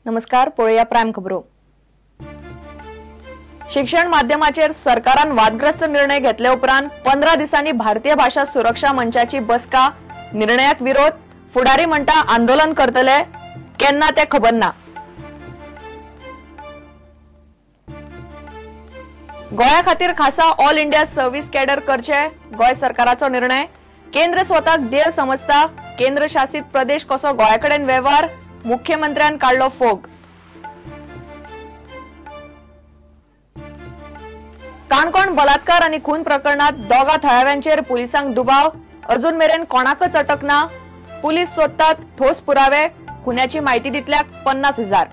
नमस्कार, पळोवया प्रायम खबरो. शिक्षण माध्यमाचेर सरकारान वादग्रस्त निर्णय घेतले उपरांत 15 दिसांनी भारतीय भाषा सुरक्षा मंचाची बसका, निर्णयाक विरोध, फुडारी म्हणटा आंदोलन करतले, केन्ना ते खबर ना. गोंया खातीर खासा ऑल इंडिया सर्व्हिस कॅडर करचे, गोंय सरकाराचो निर्णय. केंद्र स्वताक देव समजता, केंद्र शासित प्रदेश कसो गोंया कडेन वेव्हार, मुख्यमंत्र्यान काडलो फोग. काणकोण बलात्कार आनी खून प्रकरणात दोगा थळाव्यांचेर पुलिसांक दुबाव, अजून मेरेन कोणाकच अटक ना. पुलीस सोदतात ठोस पुरावे, खुन्याची माहिती दितल्याक 50,000.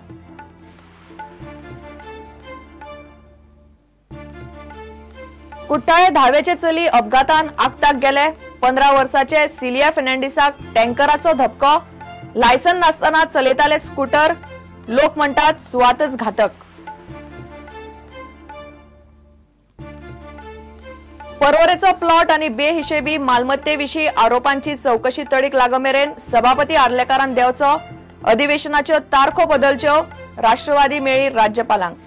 कुट्टाळे धावेचे चली अपघातान आगताक गेले. 15 वर्साचे सिलिया फेर्नांडीसाक टँकराचो धपको, लायसन नासतना चलयताले स्कूटर, लोक म्हणटात सुवातच घातक. परवरेचो प्लॉट आनी बेहिशेबी मालमत्तेविशीं आरोपांची चवकशी तडीक लागमेरेन सभापती आर्लेकारान देवचो, अधिवेशनाच्यो तारखो बदलच्यो, राष्ट्रवादी मेळी राज्यपालांक.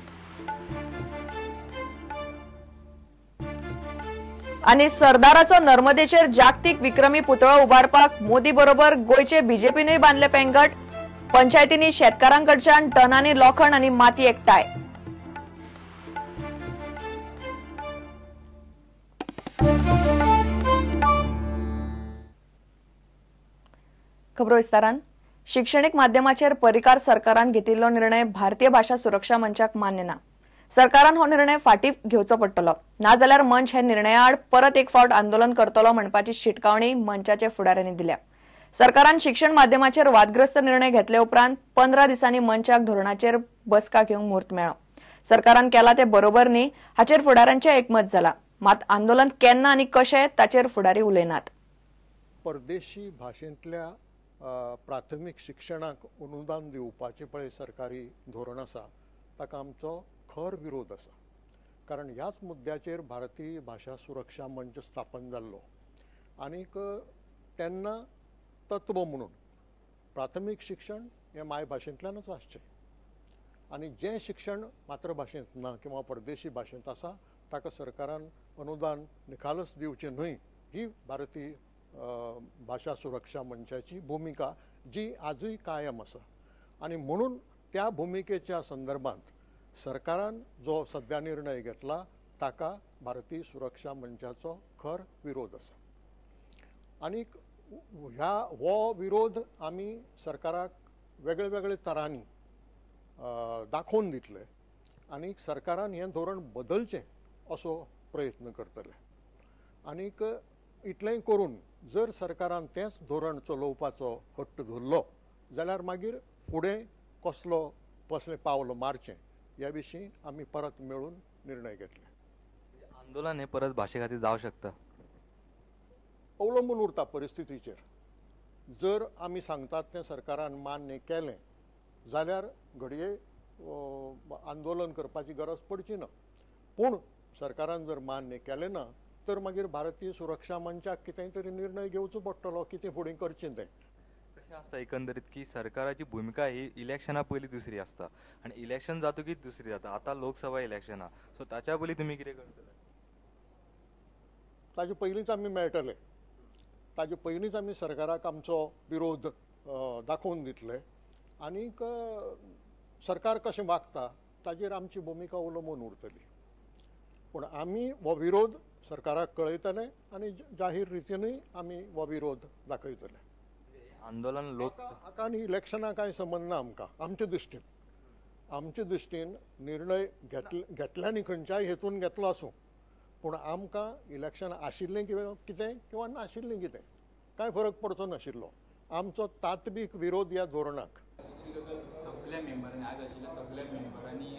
आनी सरदाराचो नर्मदेचेर जागतीक विक्रमी पुतळो उबारपाक मोदी बरोबर गोंयचे बीजेपीनूय बांदले पेंगट, पंचायतींनी शेतकारांकडच्यान टनांनी लोखण आनी माती एकठांय. खबरो विस्तारान. शिक्षणीक माध्यमाचेर परिकार सरकारान घेतिल्लो निर्णय भारतीय भाषा सुरक्षा मंचाक मान्य ना. सरकारान हो निर्णय फाटीं घेवचो पडटलो, नाजाल्यार मंच हे निर्णयाआड परत एक फावट आंदोलन करतलो म्हणपाची शिटकावणी मंचाचे फुडाऱ्यांनी दिल्या. सरकारान शिक्षण माध्यमाचेर वादग्रस्त निर्णय घेतले उपरांत 15 दिसांनी मंचाक धोरणाचेर बसका घेवंक म्हूर्त मेळ्ळो. सरकारान केला ते बरोबर न्ही हाचेर फुडाऱ्यांचें एकमत जाला, मात आंदोलन केन्ना आनी कशें ताचेर फुडारी उलयनात. परदेशी भाशेंतल्या प्राथमीक शिक्षणाक अनुदान दिवपाचें पळय सरकारी धोरण आसा ताका आमचो खर विरोध आसा. कारण ह्याच मुद्द्याचेर भारतीय भाशा सुरक्षा मंच स्थापन जाल्लो आनीक तेन्ना तत्व म्हणून प्राथमीक शिक्षण हें मायभाशेंतल्यानूच आसचें आनी जें शिक्षण मातृभाशेंत ना किंवा परदेशी भाशेंत आसा ताका सरकारान अनुदान निखालस दिवचें न्हय ही भारतीय भाशा सुरक्षा मंचाची भुमिका जी आजूय कायम आसा. आनी म्हणून त्या भुमिकेच्या संदर्भात सरकारान जो सद्या निर्णय घेतला ताका भारतीय सुरक्षा मंचाचो खर विरोध आसा. आनीक ह्या हो विरोध आमी सरकाराक वेगळे वेगळे तरांनी दाखोवन दितले आनी सरकारान हें धोरण बदलचें असो प्रयत्न करतले. आनीक इतलेंय करून जर सरकारान तेंच धोरण चलोवपाचो हट्ट धरलो जाल्यार मागीर फुडें कसलो कसलें पावल मारचें ह्या विशीं आमी परत मेळून निर्णय घेतले. आंदोलन हे परत भाशे खातीर जावं शकता, अवलंबून उरता परिस्थितीचेर. जर आमी सांगतात तें सरकारान मान्य केलें जाल्यार घडये आंदोलन करपाची गरज पडची ना, पूण सरकारान जर मान्य केलें ना तर मागीर भारतीय सुरक्षा मंचाक कितेंय तरी निर्णय घेवचो पडटलो, कितें फुडें करचें तें. कशें आसता एकंदरीत की सरकाराची भुमिका ही इलेक्शना पयलीं दुसरी आसता आनी इलेक्शन जातकीच दुसरी जाता. आतां लोकसभा इलेक्शना, सो ताच्या पयलीं तुमी कितें करतले? ताजे पयलींच आमी मेळटले, ताजे पयलींच आमी सरकाराक आमचो विरोध दाखोवन दितले आनीक सरकार कशें वागता ताजेर आमची भुमिका अवलंबून उरतली. पूण आमी हो विरोध सरकाराक कळयतले आनी जाहीर रितीनूय आमी हो विरोध दाखयतले. आंदोलन लोक हाका आनी इलेक्शना कांय संबंद ना आमकां. आमचे दृश्टीन निर्णय घेतल्यानी खंयच्याय हेतून घेतलो आसूं, पूण आमकां इलेक्शन आशिल्लें किंवा कितें किंवा नाशिल्लें कितें कांय फरक पडचो नाशिल्लो. आमचो तात्वीक विरोध ह्या धोरणाक. सगळ्या मेंबरांनी आज आशिल्ल्या सगळ्या मेंबरांनी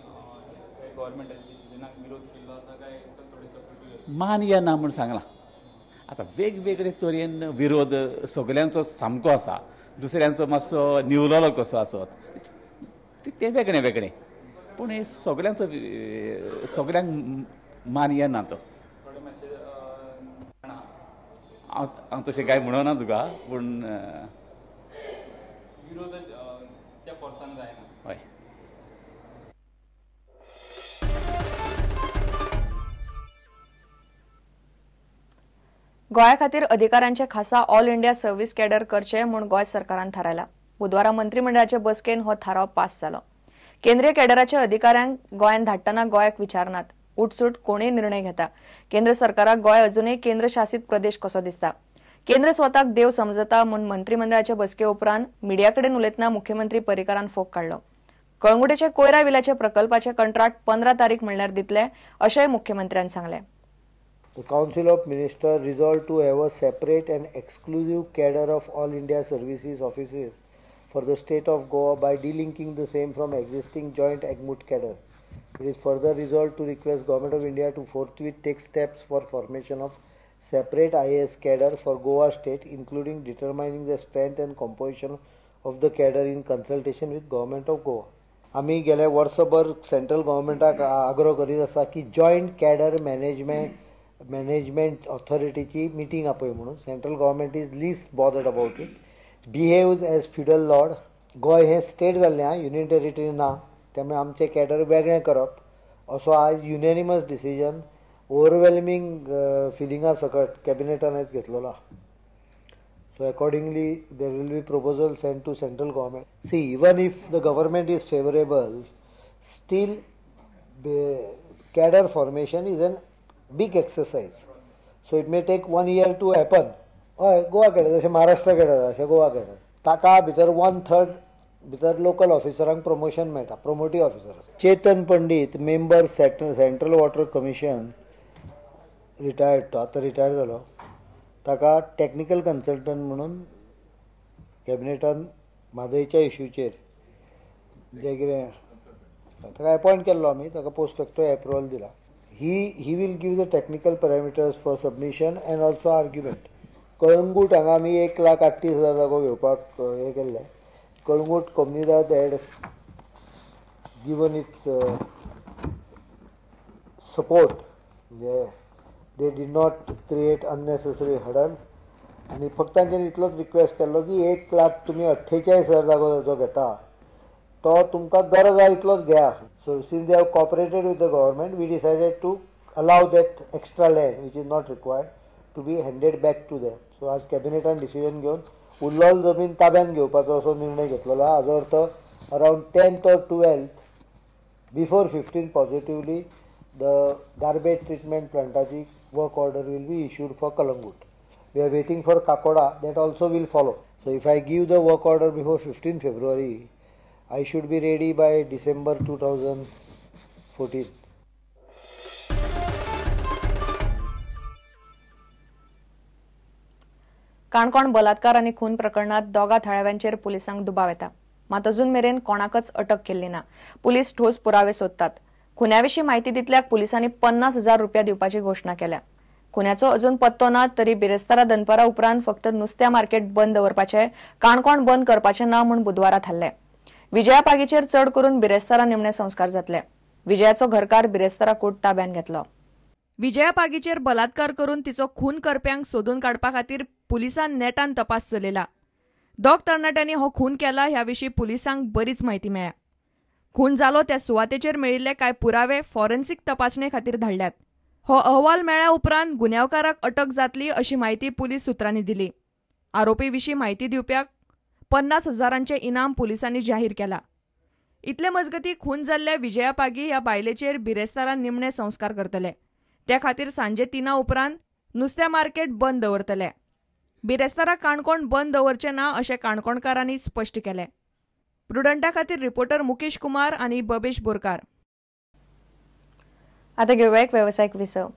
गव्हर्मेंटाच्या डिसिजनाक विरोध केल्लो आसा काय थोडे सपोर्टीव आसा? मान्य ना म्हूण सांगलां. आतां वेगवेगळे तरेन विरोध सगल्यांचो सामको आसा, दुसऱ्यांचो मातसो निवलोलो कसो आसत तें वेगळें वेगळें, पूण हे सगल्यांचो सगल्यांक मान्य ना तो. हांव तशें कांय म्हणना तुका, पूण विरोध त्या फोर्सान जायना. हय. गोंया खातीर अधिकाऱ्यांचे खासा ऑल इंडिया सर्व्हिस कॅडर करचे म्हूण गोंय सरकारान थारायला. बुधवारा मंत्रिमंडळाचे बसकेन हो थाराव पास जालो. केंद्रीय कॅडराच्या अधिकाऱ्यांक गोंयांत धाडटना गोंयाक विचारनात, उठसूट कोणूय निर्णय घेता. केंद्र सरकाराक गोंय अजूनय केंद्र शासित प्रदेश कसो दिसता. केंद्र स्वताक देव समजता म्हूण मंत्रिमंडळाचे बसके उपरांत मिडिया कडेन उलयतना मुख्यमंत्री पर्रीकारान फोग काडलो. कळंगुटेचे कोयरा विल्याचे प्रकल्पाचे कंत्राट 15 तारीख म्हणल्यार दितले अशेंय मुख्यमंत्र्यान सांगलें. The Council of Ministers resolved to have a separate and exclusive cadre of All India Services offices for the state of Goa by delinking the same from existing joint AGMUT cadre. It is further resolved to request Government of India to forthwith take steps for formation of separate IAS cadre for Goa state, including determining the strength and composition of the cadre in consultation with Government of Goa. आमी गेले वर्सभर central गव्हर्मेंटाक आग्रो करीत आसा की joint cadre management ऑथॉरिटीची meeting आपय म्हणून. Central government is least bothered about it, behaves as feudal lord. Goa हें state जाल्लें आहा, युनियन टेरिटरी ना, त्यामुळे आमचें कॅडर वेगळें करप असो आयज युनॅनिमस डिसिजन ओवरवेल्मिंग फिलिंगा सकट कॅबिनेटान आयज घेतलेलो आहा. So accordingly there will be proposal sent to central government. See, even if the government is favourable, still cadre formation is an big exercise, so it may take 1 year to happen. हय, Goa cadre जशें Maharashtra cadre अशें Goa cadre, ताका भितर 1/3 भितर local ऑफिसरांक promotion मेळटा, promotive officer. Chetan Pandit, member central water commission, retired, तो आतां retired जालो, ताका टॅक्निकल कन्सल्टंट म्हणून कॅबिनेटान म्हादयच्या इश्यूचेर जें कितें ताका एपॉयंट केल्लो आमी, ताका पोस्ट फॅक्टो एप्रुवल दिला. He will give the technical parameters for submission and also argument. Calangute हांगा आमी 1,38,000 जागो घेवपाक हें केल्लें. Calangute Comunidade had given its support, म्हणजे they did not create unnecessary hurdle. आनी फक्त तांच्यांनी इतलोच रिक्वेस्ट केल्लो की 1,00,000 तुमी 48,000 जागो जो घेता तो तुमकां गरज आहा इतलोच घेया. So since they have cooperated with the government, we decided to allow that extra land which is not required to be handed back to them. So आज कॅबिनेटान डिसिजन घेवन उरलोल जमीन ताब्यान घेवपाचो असो निर्णय घेतलेलो आहा. हाजो अर्थ around 10th or 12th before 15 positively the garbage treatment प्लांटाची work order will be issued for Calangute. We are waiting for Kakoda, that also will follow. So if I give the work order before 15 February, I should be ready by December 2014. Canacona बलात्कार आनी खून प्रकरणात दोगा थळाव्यांचेर पुलिसांक दुबाव येता. मात अजून मेरेन कोणाकच अटक केल्ली ना. पुलीस ठोस पुरावे सोदतात. खुन्याविशीं म्हायती दितल्याक पुलिसांनी 50,000 रुपया दिवपाची घोशणा केल्या. खुन्याचो अजून पत्तो ना तरी बिरेस्तारा दनपारा उपरांत फक्त नुस्त्या मार्केट बंद दवरपाचें, काणकोण बंद करपाचें ना म्हूण बुधवारा थारलें. विजया पागीचेर चड करून बिरेस्तारा निमणे संस्कार जातले. विजयाचो घरकार बिरेस्तारा कूड ताब्यान घेतलो. विजया पागीचेर बलात्कार करून तिचो खून करप्यांक सोदून काडपा खातीर पुलिसान नेटान तपास चलयला. दोग तरणाट्यांनी हो खून केला ह्या विशीं पुलिसांक बरीच म्हायती मेळ्ळ्या. खून जालो त्या सुवातेचेर मेळिल्ले कांय पुरावे फॉरेन्सिक तपासणे खातीर धाडल्यात. हो अहवाल मेळ्ळ्या उपरांत गुन्यांवकाराक अटक जातली अशी म्हायती पुलीस सुत्रांनी दिली. आरोपी विशीं म्हायती दिवप्याक 50,000 इनाम पुलिसांनी जाहीर केला. इतले मजगती खून जाल्ल्या विजया पागी ह्या बायलेचेर बिरेस्तारा निमणे संस्कार करतले. त्या खातीर सांजे 3 उपरांत नुस्त्या मार्केट बंद दवरतले. बिरेस्तारा काणकोण बंद दवरचे ना अशें काणकोणकारांनी स्पश्ट केलें. प्रुडंटा खातीर रिपोर्टर मुकेश कुमार आनी बबेश बोरकार. आता घेवया एक वेवसायीक विसव.